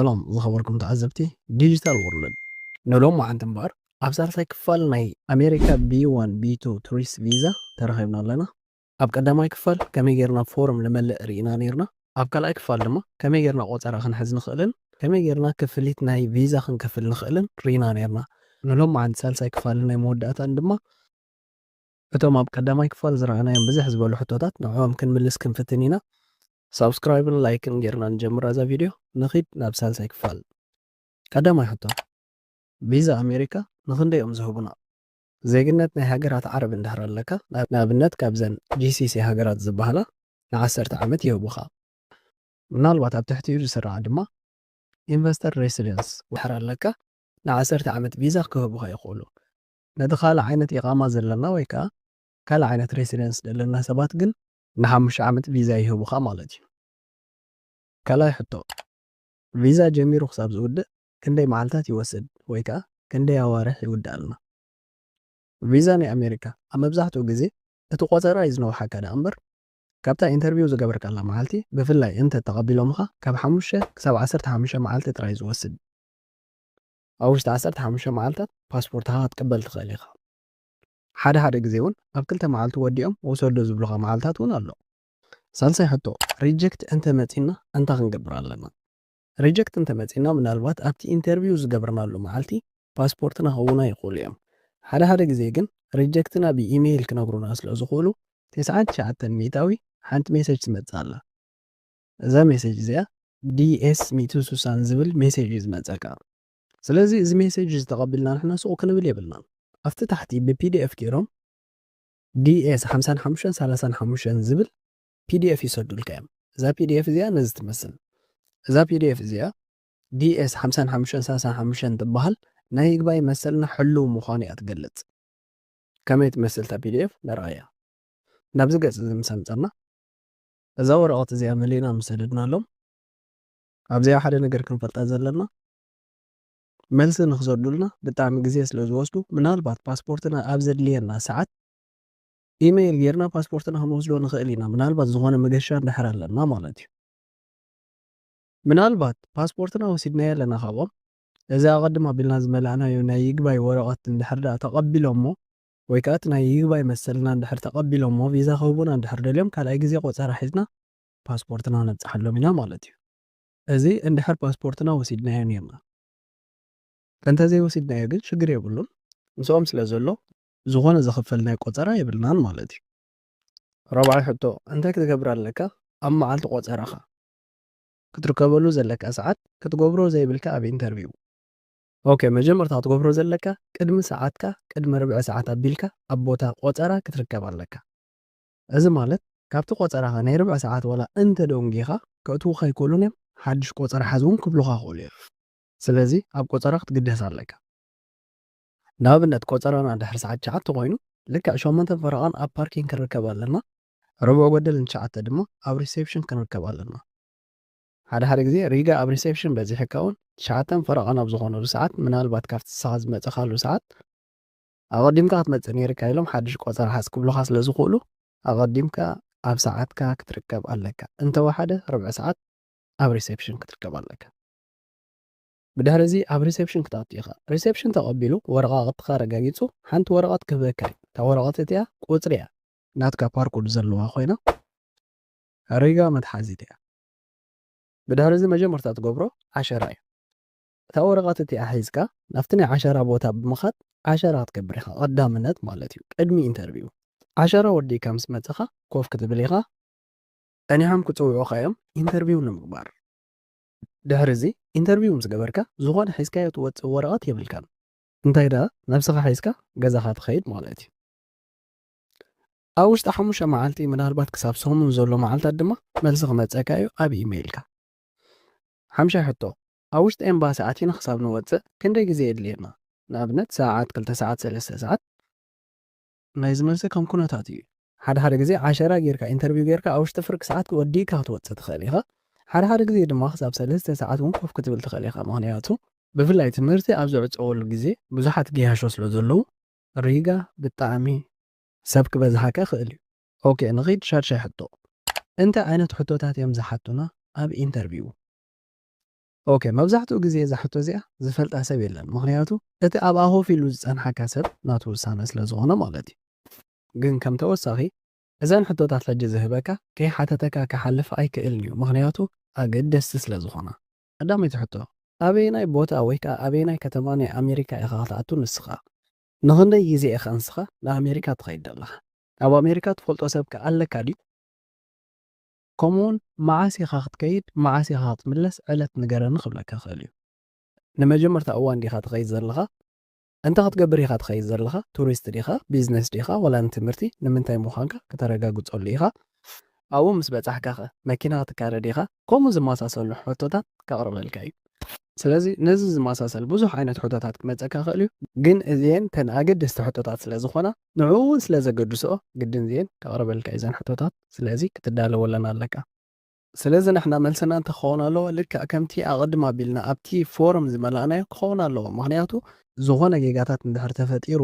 ሰላም ዝኸበርኩም ተዓዘብቲ ዲጂታል ወርልድ። ንሎም መዓንቲ እምበኣር ኣብ ሳልሳይ ክፋል ናይ ኣሜሪካ ቢ ዋን ቢ ቱ ቱሪስት ቪዛ ተረኺብና ኣለና። ኣብ ቀዳማይ ክፋል ከመይ ጌርና ፎርም ንመልእ ርኢና ኔርና። ኣብ ካልኣይ ክፋል ድማ ከመይ ጌርና ቆጸራ ክንሕዝ ንኽእልን ከመይ ጌርና ክፍሊት ናይ ቪዛ ክንከፍል ንኽእልን ርኢና ኔርና። ንሎም መዓንቲ ሳልሳይ ክፋልን ናይ መወዳእታን ድማ እቶም ኣብ ቀዳማይ ክፋል ዝረኣናዮም ብዝሕ ዝበሉ ሕቶታት ንዕኦም ክንምልስ ክንፍትን ኢና። ሳብስክራይብን ላይክን ጌርና ንጀምራ እዛ ቪድዮ። ንኺድ ናብ ሳልሳይ ክፋል። ቀዳማይ ሕቶ፣ ቪዛ ኣሜሪካ ንኽንደይ እዮም ዝህቡና? ዜግነት ናይ ሃገራት ዓረብ እንድሕር ኣለካ፣ ንኣብነት ካብዘን ጂ ሲ ሲ ሃገራት ዝበሃላ ንዓሰርተ ዓመት ይህቡኻ። ምናልባት ኣብ ትሕቲኡ ዝስራዕ ድማ ኢንቨስተር ሬሲደንስ ድሕር ኣለካ፣ ንዓሰርተ ዓመት ቪዛ ክህቡኻ ይኽእሉ። ነቲ ካልእ ዓይነት ኢቓማ ዘለና ወይ ከኣ ካልእ ዓይነት ሬሲደንስ ዘለና ሰባት ግን ንሓሙሽተ ዓመት ቪዛ ይህቡኻ ማለት እዩ። ካልኣይ ሕቶ፣ ቪዛ ጀሚሩ ክሳብ ዝውድእ ክንደይ መዓልታት ይወስድ ወይ ከኣ ክንደይ ኣዋርሕ ይውድኣልና? ቪዛ ናይ ኣሜሪካ ኣብ መብዛሕትኡ ግዜ እቲ ቆጸራ እዩ ዝነውሓካ ደኣ እምበር፣ ካብታ ኢንተርቪው ዝገበርካላ መዓልቲ ብፍላይ እንተ ተቐቢሎምኻ ካብ ሓሙሽተ ክሳብ ዓሰርተ ሓሙሽተ መዓልቲ ጥራይ ዝወስድ። ኣብ ውሽጢ ዓሰርተ ሓሙሽተ መዓልታት ፓስፖርትኻ ክትቅበል ትኽእል ኢኻ። ሓደ ሓደ ግዜ እውን ኣብ ክልተ መዓልቲ ወዲኦም ውሰዶ ዝብሉኻ መዓልታት እውን ኣሎ። ሳልሳይ ሕቶ፣ ሪጀክት እንተ መጺና እንታይ ክንገብር ኣለና? ሪጀክት እንተ መጺና ምናልባት ኣብቲ ኢንተርቪው ዝገበርናሉ መዓልቲ ፓስፖርትና ክህቡና ይኽእሉ እዮም። ሓደ ሓደ ግዜ ግን ሪጀክትና ብኢሜይል ክነግሩና ስለ ዝኽእሉ ተስዓን ትሽዓተን ሚእታዊ ሓንቲ ሜሴጅ ትመጽእ ኣላ። እዛ ሜሴጅ እዚኣ ዲ ኤስ ሚእቲ ስሳን ዝብል ሜሴጅ እዩ ዝመጸካ። ስለዚ እዚ ሜሴጅ እዚ ተቐቢልና ንሕና ስቕ ክንብል የብልናን። ኣብቲ ታሕቲ ብ ፒ ዲ ኤፍ ገይሮም ዲ ኤስ ሓምሳን ሓሙሽተን ሰላሳን ሓሙሽተን ዝብል ፒ ዲ ኤፍ ይሰዱልካ እዮም። እዛ ፒ ዲ ኤፍ እዚኣ ነዚ ትመስል። እዛ ፒ ዲ ኤፍ እዚኣ ዲ ኤስ ሓምሳን ሓሙሽተን ሰላሳን ሓሙሽተን ትበሃል ናይ ይግባይ መሰልና ሕሉው ምዃኑ እያ ትገልጽ። ከመይ ትመስል እታ ፒ ዲ ኤፍ ንርኣያ። ናብዚ ገጽ እዚ ምስ ኣምጸና፣ እዛ ወረቐት እዚኣ መሊእና ምስ ሰደድናሎም፣ ኣብዚኣ ሓደ ነገር ክንፈልጣ ዘለና፣ መልሲ ንኽሰዱልና ብጣዕሚ ግዜ ስለ ዝወስዱ፣ ምናልባት ፓስፖርትና ኣብ ዘድልየና ሰዓት ኢሜይል ጌርና ፓስፖርትና ክንወስዶ ንኽእል ኢና፣ ምናልባት ዝኾነ መገሻ እንድሕር ኣለና ማለት እዩ። ምናልባት ፓስፖርትና ወሲድናዮ ኣለና ካብኦም፣ እዚ ኣቐድም ኣቢልና ዝመላእናዮ ናይ ይግባይ ወረቐት እንድሕር ደኣ ተቐቢሎሞ፣ ወይ ከኣ እቲ ናይ ይግባይ መሰልና እንድሕር ተቐቢሎሞ፣ ቪዛ ክህቡና እንድሕር ደልዮም፣ ካልኣይ ግዜ ቆጸራ ሒዝና ፓስፖርትና ነብጽሓሎም ኢና ማለት እዩ። እዚ እንድሕር ፓስፖርትና ወሲድናዮ ኔርና። እንተዘይወሲድናዮ ግን ሽግር የብሉን። ምስኦም ስለ ዘሎ፣ ዝኾነ ዝኽፈል ናይ ቆጸራ የብልናን ማለት እዩ። ራብዓይ ሕቶ፣ እንታይ ክትገብር ኣለካ ኣብ መዓልቲ ቆጸራኻ? ክትርከበሉ ዘለካ ሰዓት፣ ክትገብሮ ዘይብልካ ኣብ ኢንተርቪው። ኦኬ፣ መጀመርታ ክትገብሮ ዘለካ፣ ቅድሚ ሰዓትካ፣ ቅድሚ ርብዒ ሰዓት ኣቢልካ ኣብ ቦታ ቆጸራ ክትርከብ ኣለካ። እዚ ማለት፣ ካብቲ ቆጸራኻ ናይ ርብዒ ሰዓት ዋላ እንተ ደንጊኻ፣ ከእትዉኻ ኣይክእሉን እዮም፣ ሓድሽ ቆጸራ ሓዝ እውን ክብሉኻ ይኽእሉ እዮም። ስለዚ፣ ኣብ ቆጸራ ክትግደስ ኣለካ። ንኣብነት፣ ቆጸራና ድሕሪ ሰዓት ትሽዓተ ኮይኑ፣ ልክዕ ሸሞንተን ፈረቓን ኣብ ፓርኪንግ ክንርከብ ኣለና። ርብዒ ጎደል ንትሽዓተ ድማ ኣብ ሪሴፕሽን ክንርከብ ኣለና። ሓደ ሓደ ግዜ ሪጋ ኣብ ሪሴፕሽን በዚሕካ እውን ትሽዓተን ፈረቓን ኣብ ዝኾነሉ ሰዓት፣ ምናልባት ካብቲ ንስኻ ዝመጸኻሉ ሰዓት ኣቐዲምካ ክትመጽእ ነይርካ ኢሎም ሓድሽ ቆጸራ ሓዝ ክብሉኻ ስለ ዝኽእሉ፣ ኣቐዲምካ ኣብ ሰዓትካ ክትርከብ ኣለካ። እንተወሓደ ርብዒ ሰዓት ኣብ ሪሴፕሽን ክትርከብ ኣለካ። ብድሕሪ እዚ ኣብ ሪሴፕሽን ክትኣቱ ኢኻ። ሪሴፕሽን ተቐቢሉ ወረቓቕትኻ ኣረጋጊጹ ሓንቲ ወረቐት ክህበካ እዩ። እታ ወረቐት እቲኣ ቁጽሪ እያ። ናትካ ፓርኮድ ዘለዋ ኮይና ሪጋ መትሓዚት እያ። ብድሕሪ እዚ መጀመርታ ትገብሮ ዓሸራ እዩ። እታ ወረቐት እቲኣ ሒዝካ ናብቲ ናይ ዓሸራ ቦታ ብምኻድ ዓሸራ ክትገብር ኢኻ። ቀዳምነት ማለት እዩ፣ ቅድሚ ኢንተርቪው። ዓሸራ ወዲእካ ምስ መጸኻ ኮፍ ክትብል ኢኻ። ጸኒሖም ክጽውዑኻ እዮም ኢንተርቪው ንምግባር። ድሕሪ እዚ ኢንተርቪው ምስ ገበርካ፣ ዝኾነ ሒዝካዮ ትወጽእ ወረቐት የብልካን። እንታይ ደኣ፣ ነብስኻ ሒዝካ ገዛኻ ትኸይድ ማለት እዩ። ኣብ ውሽጢ ሓሙሽተ መዓልቲ፣ ምናልባት ክሳብ ሰሙን ዘሎ መዓልታት ድማ መልሲ ክመጸካ እዩ ኣብ ኢሜይልካ። ሓምሻይ ሕቶ፣ ኣብ ውሽጢ ኤምባሲ ኣቲና ክሳብ ንወጽእ ክንደይ ግዜ የድልየና? ንኣብነት፣ ሰዓት፣ ክልተ ሰዓት፣ ሰለስተ ሰዓት? ናይዚ መልሲ ከም ኩነታቱ እዩ። ሓደ ሓደ ግዜ ዓሸራ ጌርካ፣ ኢንተርቪው ጌርካ፣ ኣብ ውሽጢ ፍርቂ ሰዓት ወዲእካ ክትወጽእ ትኽእል ኢኻ። ሓደ ሓደ ግዜ ድማ ክሳብ ሰለስተ ሰዓት እውን ኮፍ ክትብል ትኽእል ኢኻ። ምኽንያቱ፣ ብፍላይ ትምህርቲ ኣብ ዝዕጸወሉ ግዜ ብዙሓት ገያሾ ስለ ዘለዉ፣ ሪጋ ብጣዕሚ ሰብ ክበዝሓካ ይኽእል እዩ። ኦኬ፣ ንኺድ ሻድሻይ ሕቶ። እንታይ ዓይነት ሕቶታት እዮም ዝሓቱና ኣብ ኢንተርቪው? ኦኬ፣ መብዛሕትኡ ግዜ እዛ ሕቶ እዚኣ ዝፈልጣ ሰብ የለን፣ ምኽንያቱ እቲ ኣብኣ ኮፍ ኢሉ ዝጸንሓካ ሰብ ናቱ ውሳነ ስለ ዝኾነ ማለት እዩ። ግን ከም ተወሳኺ፣ እዘን ሕቶታት ሕጂ ዝህበካ ከይሓተተካ ክሓልፍ ኣይክእልን እዩ፣ ምኽንያቱ ኣገደስቲ ስለ ዝኾና። ቀዳመይቲ ሕቶ፣ ኣበየናይ ቦታ ወይ ከኣ ኣበየናይ ከተማ ናይ ኣሜሪካ ኢኻ ክትኣቱ ንስኻ? ንኽንደይ ግዜ ኢኻ ንስኻ ንኣሜሪካ ትኸይድ ዘለኻ? ኣብ ኣሜሪካ ትፈልጦ ሰብ ከ ኣለካ ድዩ? ከምኡውን መዓስ ኢኻ ክትከይድ፣ መዓስ ኢኻ ክትምለስ ዕለት ንገረኒ ክብለካ ክእል እዩ። ንመጀመርታ እዋን ዲኻ ትኸይድ ዘለኻ? እንታይ ክትገብር ኢኻ ትኸይድ ዘለኻ? ቱሪስት ዲኻ? ቢዝነስ ዲኻ? ወላ ንትምህርቲ? ንምንታይ ምዃንካ ክተረጋግጸሉ ኢኻ። ኣብኡ ምስ በጻሕካ ኸ መኪና ክትካረ ዲኻ? ከምኡ ዝመሳሰሉ ሕቶታት ከቕርበልካ እዩ። ስለዚ ነዚ ዝመሳሰል ብዙሕ ዓይነት ሕቶታት ክመጸካ ክእል እዩ፣ ግን እዚኤን ተን ኣገደስቲ ሕቶታት ስለ ዝኾና ንዕኡ እውን ስለ ዘገድስኦ ግድን እዚኤን ከቕርበልካ እየን ሕቶታት። ስለዚ ክትዳለወለን ኣለካ። ስለዚ ንሕና መልስና እንተኸውን ኣለዎ ልክዕ ከምቲ ኣቐድም ኣቢልና ኣብቲ ፎርም ዝመላእናዮ ክኸውን ኣለዎ። ምኽንያቱ ዝኾነ ጌጋታት እንድሕር ተፈጢሩ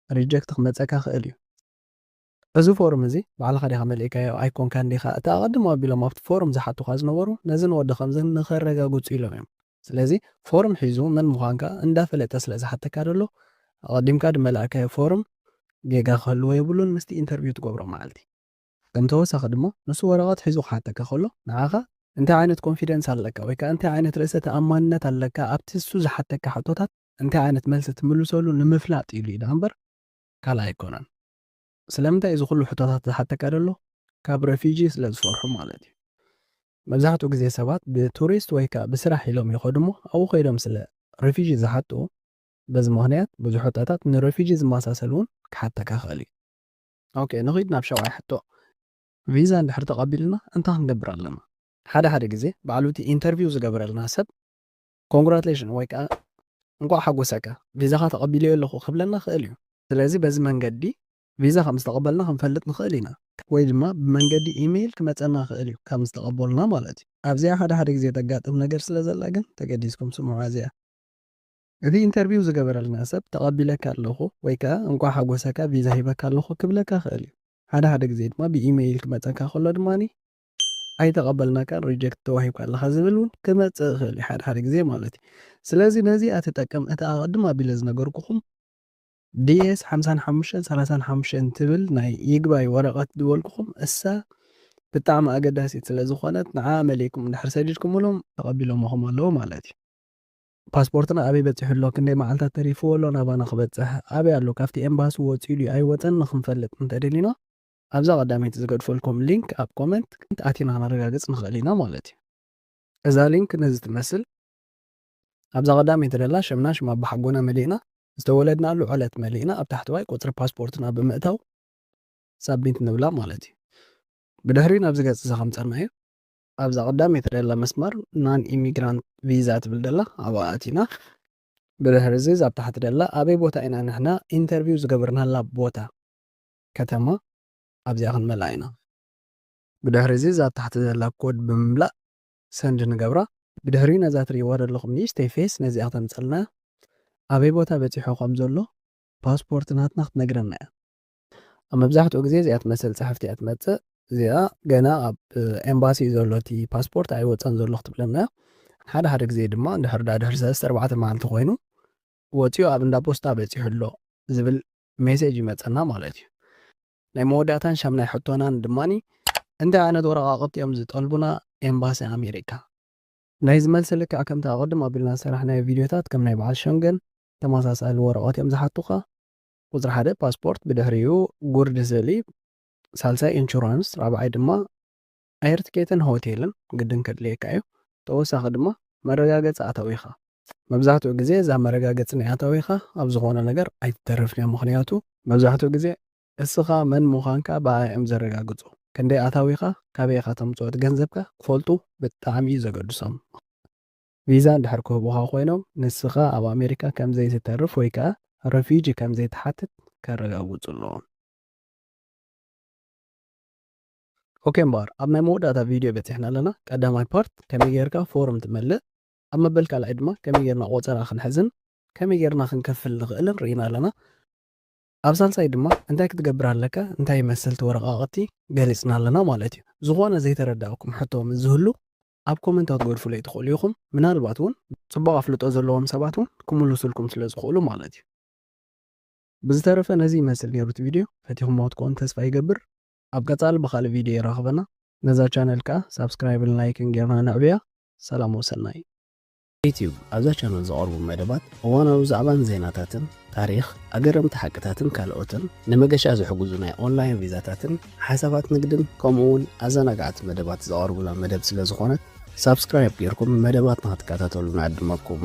ሪጀክት ክመጸካ ክእል እዩ። እዚ ፎርም እዚ ባዕልኻ ዲኻ መሊእካዮ ኣይኮንካን ዲኻ? እቲ ኣቐድም ኣቢሎም ኣብቲ ፎርም ዝሓቱኻ ዝነበሩ ነዚ ንወዲ ከምዚ ንኸረጋግጹ ኢሎም እዮም። ስለዚ ፎርም ሒዙ መን ምዃንካ እንዳፈለጠ ስለ ዝሓተካ ደሎ ኣቐዲምካ ድመላእካዮ ፎርም ጌጋ ክህልዎ የብሉን ምስቲ ኢንተርቪው ትገብሮ መዓልቲ። ከም ተወሳኺ ድማ ንሱ ወረቐት ሒዙ ክሓተካ ከሎ ንዓኻ እንታይ ዓይነት ኮንፊደንስ ኣለካ ወይ ከዓ እንታይ ዓይነት ርእሰ ተኣማንነት ኣለካ ኣብቲ እሱ ዝሓተካ ሕቶታት እንታይ ዓይነት መልሲ ትምልሰሉ ንምፍላጥ ኢሉ እዩ ደኣ እምበር ካልእ ኣይኮነን። ስለምንታይ እዚ ኩሉ ሕቶታት ዝሓተካ ደሎ? ካብ ረፊጂ ስለ ዝፈርሑ ማለት እዩ። መብዛሕትኡ ግዜ ሰባት ብቱሪስት ወይ ከዓ ብስራሕ ኢሎም ይኸዱ እሞ ኣብኡ ከይዶም ስለ ረፊጂ ዝሓቱ በዚ ምኽንያት ብዙሕ ሕቶታት ንረፊጂ ዝመሳሰል እውን ክሓተካ ክእል እዩ። ኦኬ፣ ንኺድ ናብ ሻውዓይ ሕቶ። ቪዛ እንድሕር ተቐቢልና እንታይ ክንገብር ኣለና? ሓደ ሓደ ግዜ ባዕሉ እቲ ኢንተርቪው ዝገበረልና ሰብ ኮንግራትሌሽን ወይ ከዓ እንቋዕ ሓጎሰካ ቪዛኻ ተቐቢለዮ ኣለኹ ክብለና ክእል እዩ። ስለዚ በዚ መንገዲ ቪዛ ከም ዝተቐበልና ክንፈልጥ ንኽእል ኢና፣ ወይ ድማ ብመንገዲ ኢሜይል ክመፀና ክእል እዩ ከም ዝተቐበሉና ማለት እዩ። ኣብዚኣ ሓደ ሓደ ግዜ ተጋጥም ነገር ስለ ዘላ ግን ተገዲስኩም ስምዑ። ኣዚኣ እቲ ኢንተርቪው ዝገበረልና ሰብ ተቐቢለካ ኣለኹ ወይ ከዓ እንቋዕ ሓጎሰካ ቪዛ ሂበካ ኣለኹ ክብለካ ክእል እዩ። ሓደ ሓደ ግዜ ድማ ብኢሜይል ክመፀካ ከሎ ድማ ኣይተቐበልናካን ሪጀክት ተዋሂብካ ኣለኻ ዝብል እውን ክመፅእ ይኽእል እዩ ሓደ ሓደ ግዜ ማለት እዩ። ስለዚ ነዚኣ ትጠቅም እቲ ኣቐድም ኣቢለ ዝነገርኩኹም ዲኤስ ሓምሳን ሓሙሽተን ሰላሳን ሓሙሽተን ትብል ናይ ይግባይ ወረቐት ዝበልኩኹም እሳ ብጣዕሚ ኣገዳሲት ስለ ዝኾነት ንዓ መሊእኩም እንድሕር ሰዲድኩምሎም ተቐቢሎምኹም ኣለዉ ማለት እዩ። ፓስፖርትና ኣበይ በፂሑ ኣሎ፣ ክንደይ መዓልታት ተሪፍዎ ኣሎ ናባና ክበፅሕ፣ ኣበይ ኣሎ፣ ካብቲ ኤምባሲ ወፂኡ ድዩ ኣይወፀን ንክንፈልጥ እንተደሊና ኣብዛ ቀዳመይቲ ዝገድፈልኩም ሊንክ ኣብ ኮመንት ኣቲና ክነረጋግፅ ንኽእል ኢና ማለት እዩ። እዛ ሊንክ ነዚ ትመስል። ኣብዛ ቀዳመይቲ ደላ ሽምና ሽም ኣባሓጎና መሊእና ዝተወለድናሉ ዕለት መሊእና ኣብ ታሕተዋይ ቁፅሪ ፓስፖርትና ብምእታው ሳብሚት ንብላ ማለት እዩ። ብድሕሪ ናብዚ ገፅ እዚ ከምፀናዮ ኣብዛ ቀዳመይቲ ደላ መስመር ናን ኢሚግራንት ቪዛ ትብል ደላ ኣብኣ ኣቲና ብድሕሪ እዚ እዛ ኣብ ታሕቲ ደላ ኣበይ ቦታ ኢና ንሕና ኢንተርቪው ዝገበርናላ ቦታ ከተማ ኣብዚኣ ክንመልኣ ኢና። ብድሕሪ እዚ እዛ ኣብ ታሕቲ ዘላ ኮድ ብምምላእ ሰንድ ንገብራ። ብድሕሪ ነዛ ትርእይዋ ዘለኹም ንእሽተይ ፌስ ነዚኣ ክተምፀልና ኣበይ ቦታ በፂሑ ከም ዘሎ ፓስፖርት ናትና ክትነግረና እያ። ኣብ መብዛሕትኡ ግዜ እዚኣ ትመስል ፅሕፍቲ እያ ትመፅእ። እዚኣ ገና ኣብ ኤምባሲ እዩ ዘሎ እቲ ፓስፖርት ኣይወፀን ዘሎ ክትብለና እያ። ሓደ ሓደ ግዜ ድማ እንድሕር ዳ ድሕሪ ሰለስተ ኣርባዕተ መዓልቲ ኮይኑ ወፂኡ ኣብ እንዳ ፖስታ በፂሑ ኣሎ ዝብል ሜሴጅ ይመፀና ማለት እዩ። ናይ መወዳእታን ሻምናይ ሕቶናን ድማኒ እንታይ ዓይነት ወረቃቅቲ እዮም ዝጠልቡና ኤምባሲ ኣሜሪካ? ናይ ዝመልሲ ልክዕ ከምቲ ኣቐድም ኣቢልና ዝሰራሕናዮ ቪድዮታት ከም ናይ በዓል ሸንገን ተመሳሳሊ ወረቐት እዮም ዝሓቱኻ። ቁፅሪ ሓደ ፓስፖርት፣ ብድሕሪኡ ጉርዲ ስእሊ፣ ሳልሳይ ኢንሹራንስ፣ ራብዓይ ድማ ኣየር ትኬትን ሆቴልን ግድን ከድልየካ እዩ። ተወሳኺ ድማ መረጋገፂ ኣታዊኻ። መብዛሕትኡ ግዜ እዛ መረጋገፂ ናይ ኣታዊኻ ኣብ ዝኾነ ነገር ኣይትተርፍን እያ። ምኽንያቱ መብዛሕትኡ ግዜ እስኻ መን ምዃንካ ብኣ እዮም ዘረጋግፁ። ክንደይ ኣታዊኻ ካበይ ኢኻ ተምፅኦ እቲ ገንዘብካ ክፈልጡ ብጣዕሚ እዩ ዘገድሶም። ቪዛ እንድሕር ክህቡኻ ኮይኖም ንስኻ ኣብ ኣሜሪካ ከም ዘይትተርፍ ወይ ከዓ ረፊጂ ከም ዘይትሓትት ከረጋግፁ ኣለዎም። ኦኬ እምበኣር ኣብ ናይ መወዳእታ ቪድዮ በፂሕና ኣለና። ቀዳማይ ፓርት ከመይ ጌርካ ፎርም ትመልእ፣ ኣብ መበል ካልኣይ ድማ ከመይ ጌርና ቆፀራ ክንሕዝን ከመይ ጌርና ክንከፍል ንኽእልን ርኢና ኣለና። ኣብ ሳልሳይ ድማ እንታይ ክትገብር ኣለካ፣ እንታይ ይመስል እቲ ወረቃቅቲ ገሊፅና ኣለና ማለት እዩ። ዝኾነ ዘይተረዳእኩም ሕቶ ምስ ዝህሉ ኣብ ኮመንታት ክትገድፉለይ ትኽእሉ ኢኹም። ምናልባት እውን ጽቡቕ ኣፍልጦ ዘለዎም ሰባት እውን ክምልሱልኩም ስለ ዝኽእሉ ማለት እዩ። ብዝተረፈ ነዚ ይመስል ነይሩ እቲ ቪድዮ። ፈቲኹምዎ ክትኮኑ ተስፋ ይገብር። ኣብ ቀጻሊ ብኻልእ ቪድዮ የራኽበና። ነዛ ቻነል ከኣ ሳብስክራይብን ላይክን ጌርና ነዕብያ። ሰላም ወሰናይ። ዩቲዩብ ኣብዛ ቻነል ዝቐርቡ መደባት እዋናዊ ዛዕባን ዜናታትን፣ ታሪኽ፣ ኣገረምቲ ሓቅታትን ካልኦትን፣ ንመገሻ ዝሕግዙ ናይ ኦንላይን ቪዛታትን ሓሳባት ንግድን ከምኡ እውን ኣዘናጋዕቲ መደባት ዝቐርቡላ መደብ ስለ ዝኾነት ሳብስክራይብ ጌርኩም መደባት ንኽትከታተሉ ንዕድመኩም።